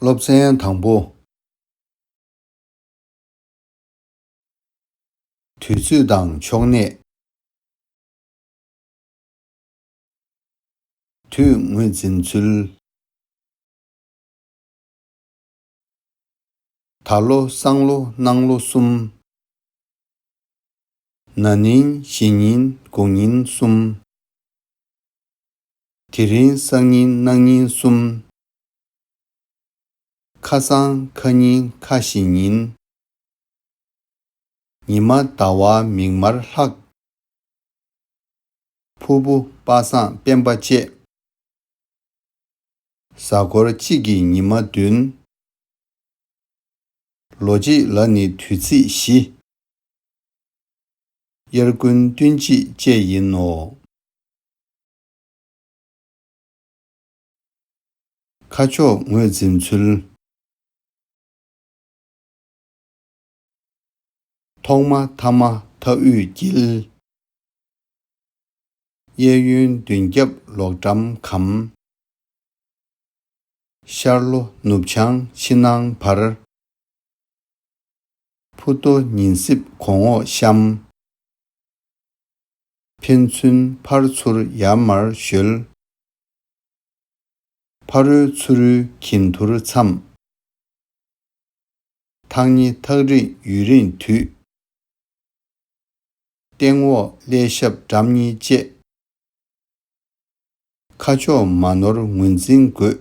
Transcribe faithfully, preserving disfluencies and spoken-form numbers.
སློབ་ཚན་དང་པོ། དུས་ཚོད་དང་ཕྱོགས་གནས། དུས་ངོས་འཛིན་ཚུལ། ད་ལོ་སང་ལོ་གནངས་ལོ་གསུམ། ན་ནིང་གཞེས་ནིང་དགུང་ཉིན་གསུམ། དེ་རིང་སང་ཉིན་གནངས་ཉིན་གསུམ། ཁ་སང་ཁ་ཉིན་ཁ་ཞེ་ཉིན། ཉི་མ་ཟླ་བ་མིག་དམར་ལྷག་ཕུར་བུ་པ་སངས་སྤེན་པ་བཅས། གཟའ་འཁོར་གཅིག་གི་ཉི་མ་བདུན། ལོ་གཅིག་ལ་ནི་དུས་ཚིགས་བཞི། དབྱར་དགུན་སྟོན་དཔྱིད་བཅས་ཡིན་ནོ། ཁ་ཕྱོགས་ངོས་འཛིན་ཚུལ། ཐོག་མ་ཐ་མ་མཐའ་དབུས་དཀྱིལ། གཡས་གཡོན་མདུན་རྒྱབ་ལོགས་འགྲམ་གམ། ཤར་ལྷོ་ནུབ་བྱང་ཕྱི་ནང་བར། ཕུ་ཏོ་ཉིན་སྲིབ་གོང་འོག་གཤམ། ཕན་ཚུན་ཕར་ཚུར་ཡར་མར་གཞོལ། ཕ་རོལ་ཚུ་རོལ་གྱེན་ཐུར་མཚམས། ཐག་ཉེ་ཐག་རིང་ཡུན་རིང་དུས། སྟེང་འོག་ཀླད་ཞབས་འགྲམ་གཉིས་བཅས། ཁ་ཕྱོགས་མ་ནོར་ངོས་འཛིན་དགོས།